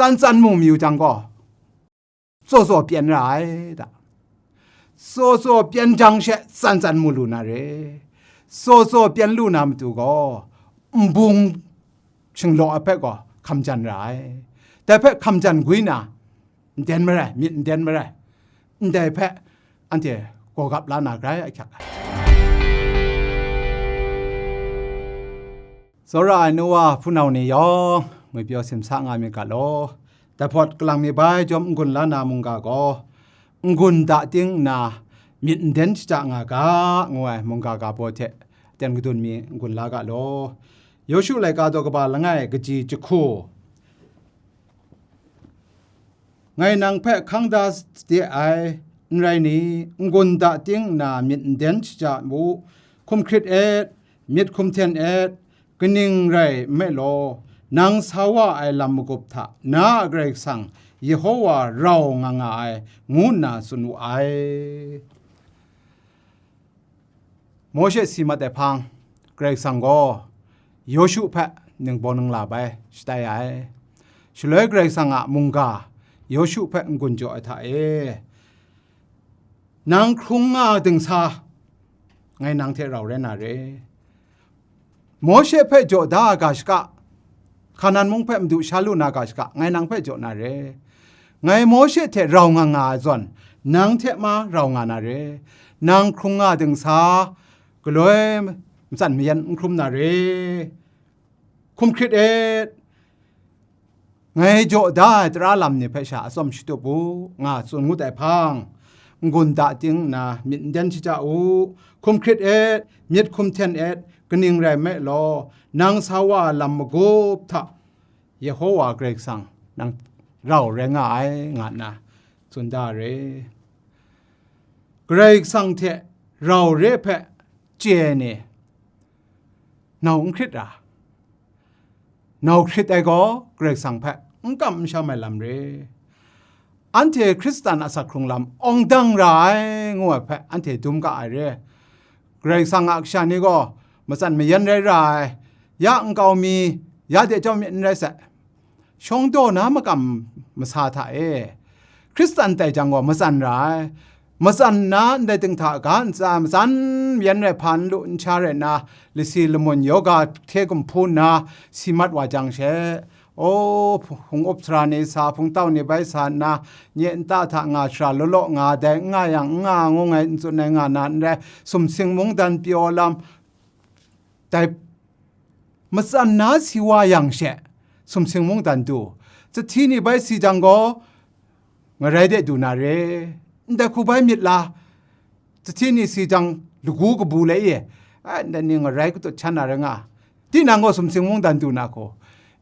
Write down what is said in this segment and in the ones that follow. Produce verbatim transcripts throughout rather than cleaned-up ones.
tsan tsan mu mayu jang gaw, tsaw tsaw pyen ra ai da. Tsaw tsaw pyen jang she tsan tsan mu lu na re. Tsaw tsaw pyen lu na matu gaw, nbung shinglaw ai hpe gaw hkam jan ra ai. Dai hpe hkam jan gwi na, nden marai, myit nden marai, ndai hpe anhte gawgap la na grai ahkyak ai. Tsawra ai nu wa hpunau ni yawng, ngwi pyaw simsa nga myit ga law. Dai hpawt kalang mi bai jawm n-gun la na mungga gaw, n-gun da ting nna myit n den shaja nga ga, ngu ai mungga ga baw hte ten kadun mi n-gun la ga law. Yawshu laika daw kaba langai kaji jahku. Ngai nang hpe hkang da sade ai, n rai ni? N-gun da ting nna myit n den shaja mu, hkum hkrit et, myit hkum hten et, kaning rai nme law, nang sa wa ai lam magup hta na a Karai Kasang Yehowa rau nga nga ai, ngu nna tsun wu ai. Mawshe si mat ai hpang, Karai Kasang gaw Yawshu hpe ningbaw ningla bai shatai ai. Shaloi Karai Kasang a mungga Yawshu hpe n-gun jaw ai hta e, nang hkrung nga dingsa, ngai nang hte rau rai na re. Mawshe hpe jaw da ai ga shaka, Hkanan mung hpe madu sha lu na ga shaka, ngai nang hpe jaw na re. Ngai Mawshe hte rau nga nga ai zawn, nang hte ma rau nga na re. Nang hkrung nga dingsa, galoi matsan mayan n hkrum na re. Hkum hkrit et, ngai jaw da ai tara lam ni hpe sha atsawm shatup u, nga tsun ngut ai hpang, n-gun da ting nna myit n den shaja u, hkum hkrit et, myit hkum hten et, kaning rai nme law, nang sa wa ai lam magup hta Yehowa Karai Kasang nang rau rai nga ai, nga nna tsun da re. Karai Kasang hte rau re hpe chye ai ni, nau n hkrit ra. Nau hkrit ai gaw Karai Kasang hpe n kam n sham ai lam re. Anhte Hkristan asak hkrung lam awng dang ra ai, ngu ai hpe anhte dum ga ai re. Karai Kasang a kasha ni gaw matsan mayan rai ra ai, ya nkau mi, ya de chyawm myit n rai sai. Shawng daw na makam masa hta e, Hkristan tai jang gaw matsan ra ai. Matsan nna ndai ting hta ga ntsa matsan mayan rai hpa n lu n sha rai nna, lasi lamun yoga hte gumhpu nna si mat wa jang she, o, hpung up sara ni sa, hpungtau ni bai sa nna, nye nta hta nga shara law law nga, dai n nga yang n nga ngu ngai n tsun ai nga na n rai, sumsing mungdan pyaw lam, dai matsan na si wa yang she, sumsing mungdan du, zahti ni bai si jang gaw, ngarai de du na re, ndai hku bai myit la, zahti ni si jang lagu kabu lai e, ai, ndai ni ngarai katut shan na rai nga, tinang gaw sumsing mungdan du na hku,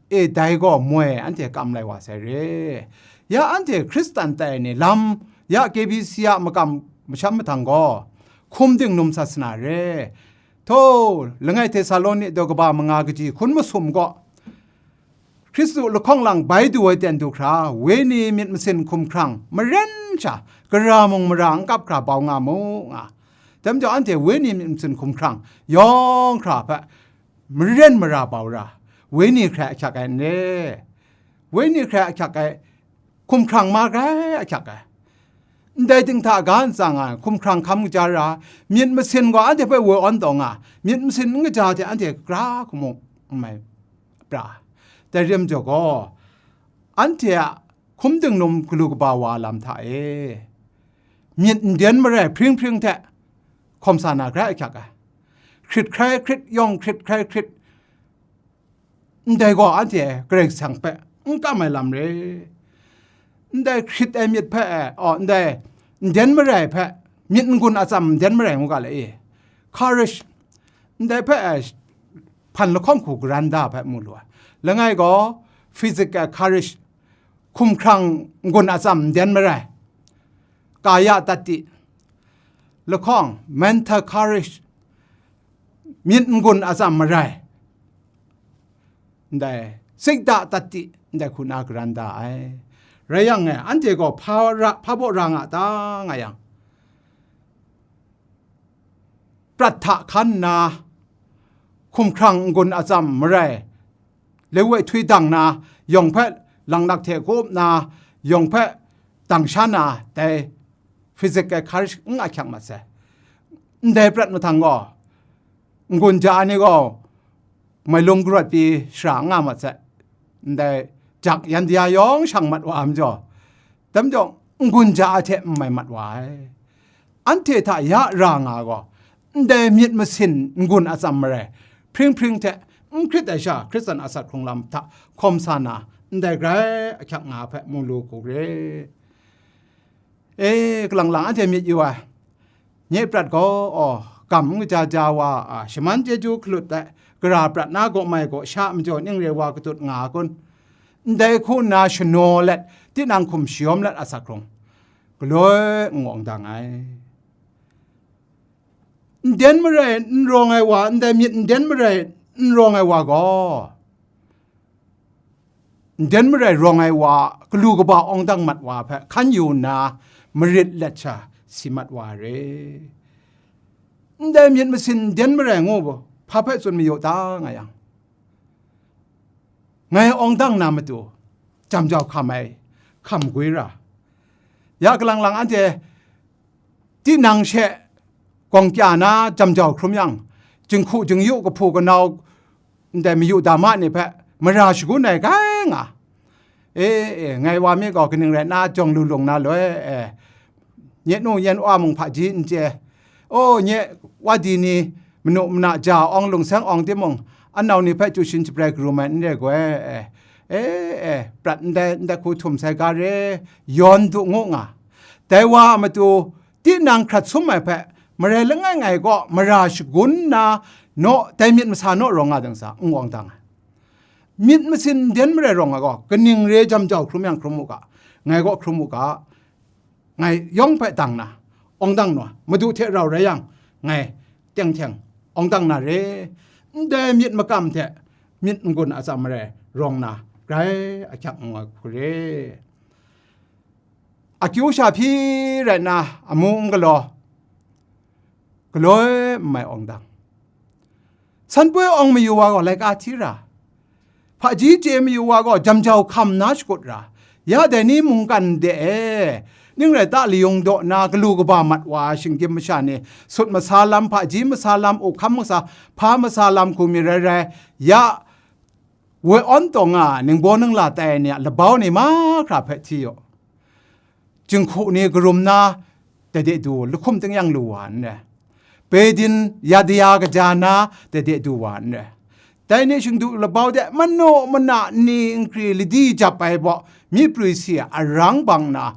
e, dai gaw moi anhte kam lai wa sai re. Ya anhte Hkristan tai ai ni lam, ya K B C a makam masham mahtang gaw, hkum dingnum sasana re. Htaw, langai Htesaloni daw kaba manga kaji hkun masum gaw, Hkristu lahkawng lang bai du ai ten du hkra, wenyi myit masin hkumhkrang maren sha, gara mung mara n kap hkra bau nga mu, nga. Dai majaw, anhte wenyi myit masin hkumhkrang yawng hkra hpe maren mara bau ra, wenyi hkrai ahkyak ai n re, wenyi hkrai ahkyak ai, hkumhkrang ma grai ahkyak ai. Ndai ting hta ga ntsa nga ai, hkumhkrang hkam kaja ra, myit masin gaw anhte hpe woi awn taw nga, myit masin n kaja hte anhte gra hku mu n mai pra. Dai rim jaw gaw, anhte a hkum dingnum galu kaba wa lam hta e, myit n den marai hpring hpring hte hkawm sa na grai ahkyak ai. Hkrit hkrai hkrit, yawng hkrit hkrai hkrit, ndai gaw anhte Karai Kasang hpe n kam ai lam re. Ndai hkrit ai myit hpe, aw, ndai n den marai hpe, myit n-gun atsam n den marai ngu ga le e. Courage, ndai hpe, hpan lahkawng hku garan da hpe mu lu ai. Langai gaw, physical courage, hkumhkrang n-gun atsam n den marai, kaya tatti, lahkawng, mental courage, myit n-gun atsam marai, ndai, sikda tatti, ndai hku na garan da ai. Rai yang e, anhte gaw hpa ra, hpa baw ra nga ta nga yang, prat hta hkan nna, hkumhkrang n-gun atsam marai, lewoi htwi dang na, yawng hpe Langnak hte hkup nna yawng hpe dang sha na dai physical courage n ahkyak mat sai. Ndai prat mahtang gaw, n-gun ja ai ni gaw, mailung karawt pyi shara n nga mat sai. Ndai jak yan daya yawng shang mat wa ai majaw, dai majaw n-gun ja ai hte n mai mat wa ai. Anhte hta ya ra nga ai gaw, ndai myit masin n-gun atsam marai, hpring hpring hte n hkrit ai sha Hkristan asak hkrung lam hta hkawm sa na, ndai grai ahkyak nga ai hpe mu lu hku re. E, kalang lang anhte myit yu ai. Nye prat gaw, aw, gam n kaja ja wa a, shaman chyeju hkalut ai, gara prat na gaw mai gaw sha majaw ning re wa katut nga a kun? Ndai hku nna shanaw let, tinang hkum shayawm let asak hkrung, galoi n awng dang ai. Nden marai n rawng ai wa, ndai myit nden marai n rawng ai wa gaw, nden marai rawng ai wa, galu kaba awng dang mat wa hpe hkan yu nna, marit let sha si mat wa ai re. Ndai myit masin nden marai ngu, hpa hpe tsun mayu ta nga yang, ngai awng dang na matu, jam jau hkam ai, hkam gwi ra. Ya kalang lang anhte tinang she gawng kya na jam jau hkrum yang, jinghku jingyu kahpu kanau, ndai mayu dama ni hpe mara shagun ai grai nga. E, e, ngai wa mi gaw kaning rai nna jawng lu lung na loi, e, nye nu yen wa mung hpaji n chye. O, nye wa di ni manu mana ja awng lungseng awng timung, anau ni hpe chyu shin jabrai karum ai n re goi, e, e, e, prat ndai, ndai hku htum sai ga re, yawn du ngu nga. Dai wa a matu, tinang hkrat sum ai hpe, marai langai ngai gaw mara shagun nna, naw, dai myit masa naw rawng nga dang sa, n awng dang ai. Myit masin nden marai rawng ai gaw, kaning re jam jau hkrum yang hkrum u ga, ngai gaw hkrum u ga, ngai yawng hpe dang na, awng dang naw, madu hte rau rai yang, ngai teng teng awng dang na re, ndai myit makam hte myit n-gun atsam marai rawng na, grai ahkyak n nga hku re. Akyu sha hpyi rai nna, amu n galaw, galoi n mai awng dang. San poi awng mayu wa gaw laika hti ra, hpaji chye mayu wa gaw jam jau hkam na shakut ra, ya dai ni mungkan de e, ning rai ta layung daw na galu kaba mat wa ai shinggyim masha ni, sut masa lam, hpaji masa lam, uhkam masa, hpa masa lam hku mi rai rai, ya woi awn taw nga ai ningbaw ningla tai ai ni a labau ni mahkra hpe hti yaw. Jinghku ni karum na dai de du lahkum tingnyang lu wa n rai. Beit Din ya daya kaja na dai de du wa n rai. Dai ni shingdu labau de manu mana ni nkri ladi jap ai baw, myi prwi si ai arang bang na,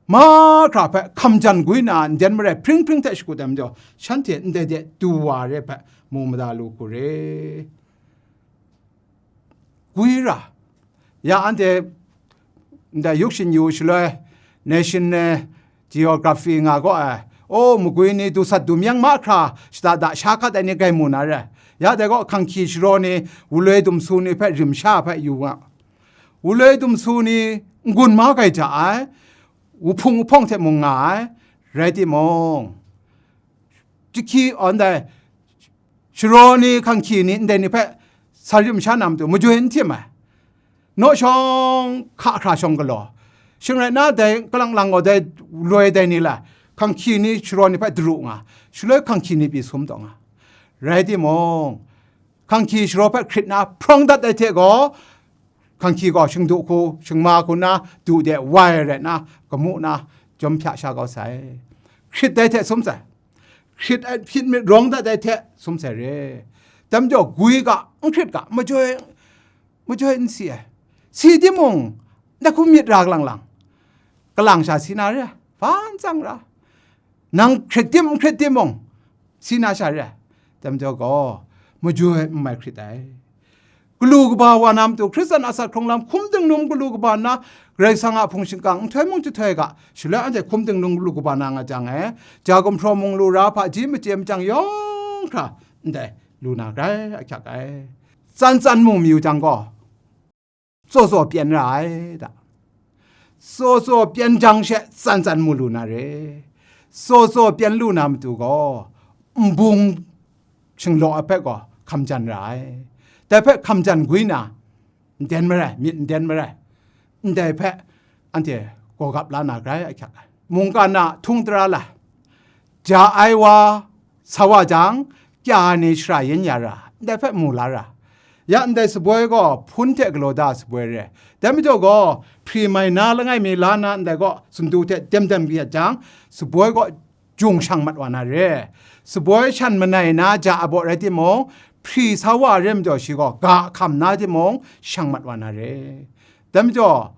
mahkra hpe hkam jan gwi na nden marai hpring hpring hte shakut ai majaw, shanhte ndai de du wa re hpe mu mada lu hku re. Gwi ra, ya anhte ndai yuk shin yu shaloi, National Geography nga gaw ai, o, magwi ni dusat dumyang mahkra shada da sha hkat ai ni gai mu na re. Ya dai gaw, hkanghki sharaw ni, wuloi dumsu ni hpe rim sha hpe yu nga. Wuloi dumsu ni n-gun ma gai ja ai, wuhpung wuhpawng hte mung nga ai, rai timung, jahki awn dai, sharaw ni, hkanghki ni, ndai ni hpe sa rim sha na matu majoi n htim ai. Naw shawng hka hkra shawng galaw, shing rai nna, dai kalang lang gaw dai loi dai ni la, hkanghki ni sharaw ni hpe daru nga, shaloi hkanghki ni pyi sum taw nga. Rai timung, hkanghki sharaw hpe hkrit na hprawng dat ai hte gaw, hkanghki gaw shingdu hku, shingma hku nna du de wai rai nna, kamu na jawm hpya sha kau sai. Hkrit dai hte sum sai. Hkrit ai hpyit myit rawng dat ai hte sum sai re. Dai majaw gwi ga, n hkrit ga, majoi, majoi n si ai. Si timung, na hkum myit ra lang lang, kalang sha si na re, hpan tsang ra. Nang hkrit tim, n hkrit timung, si na sha re ai. Dai majaw gaw, majoi n mai hkrit ai. Galu kaba wa na matu, Hkristan asak hkrung lam hkum dinglung galu kaba nna, Karai Kasang a hpung shingkang nhtoi mung jahtoi ga, shaloi anhte hkum dinglung galu kaba na nga jang e, ja gumhpraw mung lu ra, hpaji machye machyang yawng hkra, ndai lu na grai ahkyak ai. Tsan tsan mu mayu jang gaw, tsaw tsaw pyen ra ai ta? Tsaw tsaw pyen jang she tsan tsan mu lu na re. Tsaw tsaw pyen lu na matu gaw, nbung shinglaw ai hpe gaw hkam jan ra ai. Dai hpe hkam jan gwi na, nden marai, myit nden marai, ndai hpe anhte gawgap la na grai ahkyak ai. Mungkan a htung tara la, ja ai wa sa wa jang, kya ni shara yin ya ra, ndai hpe mu la ra. Ya ndai saboi gaw hpun hte galaw da saboi re. Dai majaw gaw, hpri mai na langai mi la na ndai gaw, sundu hte dem dem kayat jang, saboi gaw jung shang mat wa na re. Saboi shan manai na ja a baw rai timung, hpri sa wa re majaw shi gaw ga hkam na timung, shang mat wa na re. Dai majaw,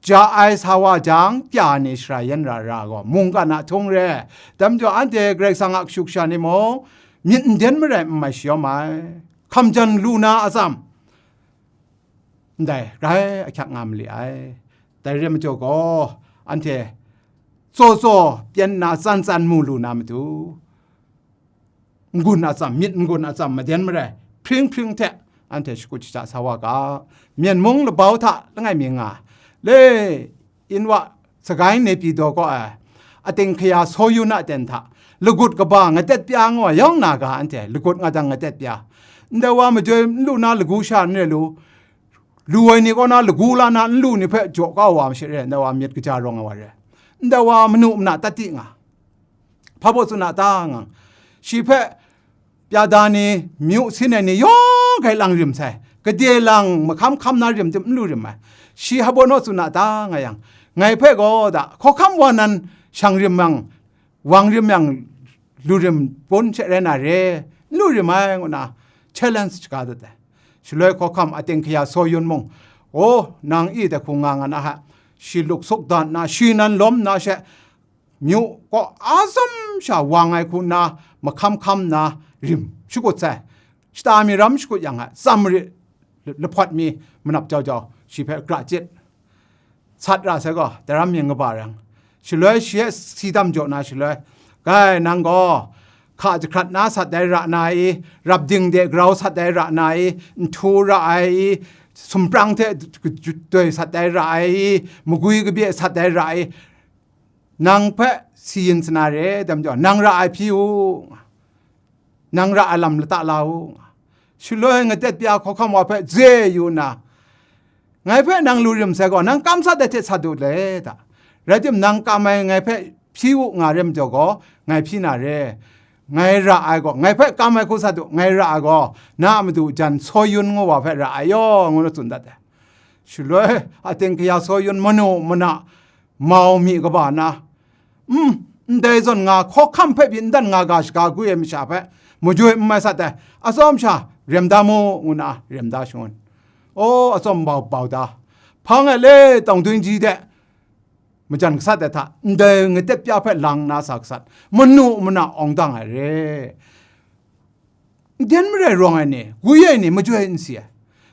ja ai sa wa jang, kya ni shara yin ra ra gaw, mungkan a htung re. Dai majaw, anhte Karai Kasang a kashu kasha ni mung, myit n den marai n mai shayawm ai. Hkamjan lu na atsam, ndai grai ahkyak nga ma li ai. Dai re majaw gaw, anhte tsaw tsaw pyen nna tsan tsan mu lu na matu, n-gun atsam, myit n-gun atsam maden marai, hpring hpring hte anhte shakut shaja sa wa ga. Myen mung labau hta langai mi nga, le, Inwa, Sagai Nepidaw kaw ai, ating hkaya Saw Yun a ten hta, lagut kaba ngatet pya nga yawng na ga, anhte lagut nga dang ngatet pya. Ndai wa majoi n lu na lagu sha n re lu, lu ai ni kaw na lagu la na n lu ni hpe jaw kau wa masha re, ndai wa myit kaja rawng ai wa re. Ndai wa manu mana tati nga, hpa baw tsun a ta ngang, shi hpe pya da ni, myu sin ai ni yawng hkai lang rim sai, gade lang mahkam hkam na rim tim n lu rim ai. Shi hpa baw naw tsun a ta nga yang, ngai hpe gaw da, hkawhkam wa nan shang rim yang, wang rim yang, lu rim bun she rai na re, n lu rim ai, ngu na challenge shaga dat ai. Shaloi hkawhkam ating hkaya Saw Yun mung, o, nang i dai hku nga nga na ha, shi luk suk dan nna, shi nan lawm nna she, myu kaw a tsawm sha wang ai hku nna, mahkam hkam nna rim shakut sai. Shata mi ram shakut yang a, tsam rit lahpawt mi manap jau jau, shi hpe gra chyit. Sat ra sai gaw, daram mying kaba rang. Shaloi shi e si dam jaw na shaloi, "Gai, nang gaw, hka jahkrat na sat dai ra na i, rap ding de grau sat dai ra na i, nhtu ra ai i, sumprang hte doi sat dai ra ai i, magwi kabye sat dai ra ai, nang hpe si yin sana re, dam jaw, nang ra ai hpyi u, nang ra ai lam lata la u." Shaloi ngatet pya hkawhkam wa hpe ze yu nna, "Ngai hpe nang lu rim sai gaw, nang kam sat ai hte sat u le ta? Rai tim, nang kam ai ngai hpe hpyi u nga re majaw gaw, ngai hpyi na re. Ngai ra ai gaw, ngai hpe kam ai hku sat u, ngai ra ai gaw, na a madu jan Saw Yun ngu wa hpe ra ai yaw," ngu na tsun dat ai. Shaloi ating hkaya Saw Yun manu mana mau mi kaba na, "Mm, ndai zawn nga hkawhkam hpe pyi n dan nga ga shaga gwi ai masha hpe majoi n mai sat ai, atsawm sha rem da mu," ngu na rem da shangun, o, atsawm bau bau da, hpang e le tawng dun ji de majan gasat ai hta, ndai ngatet pya hpe lang na sa gasat, manu mana awng dang ai re. Nden marai rawng ai ni, gwi ai ni, majoi n si ai.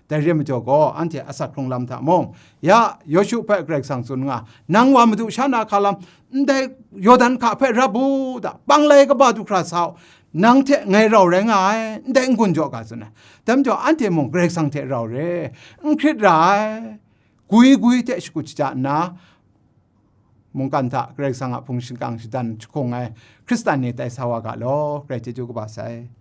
Dai re majaw gaw, anhte asak hkrung lam hta mung, ya, Yawshu hpe Karai Kasang tsun nga, "Nang wa madu sha na hka lam, ndai Yawdan hka hpe rap u da, panglai kaba du hkra sa u, nang hte ngai rau rai nga ai, ndai n-gun jaw ga," tsun ai. Dai majaw, anhte mung Karai Kasang hte rau re, n hkrit ra ai, gwi gwi hte shakut shaja nna, mungkan hta Karai Kasang a hpung shingkang shadan jahkung ai Hkristan ni tai sa wa ga law, Karai chyeju kaba sai.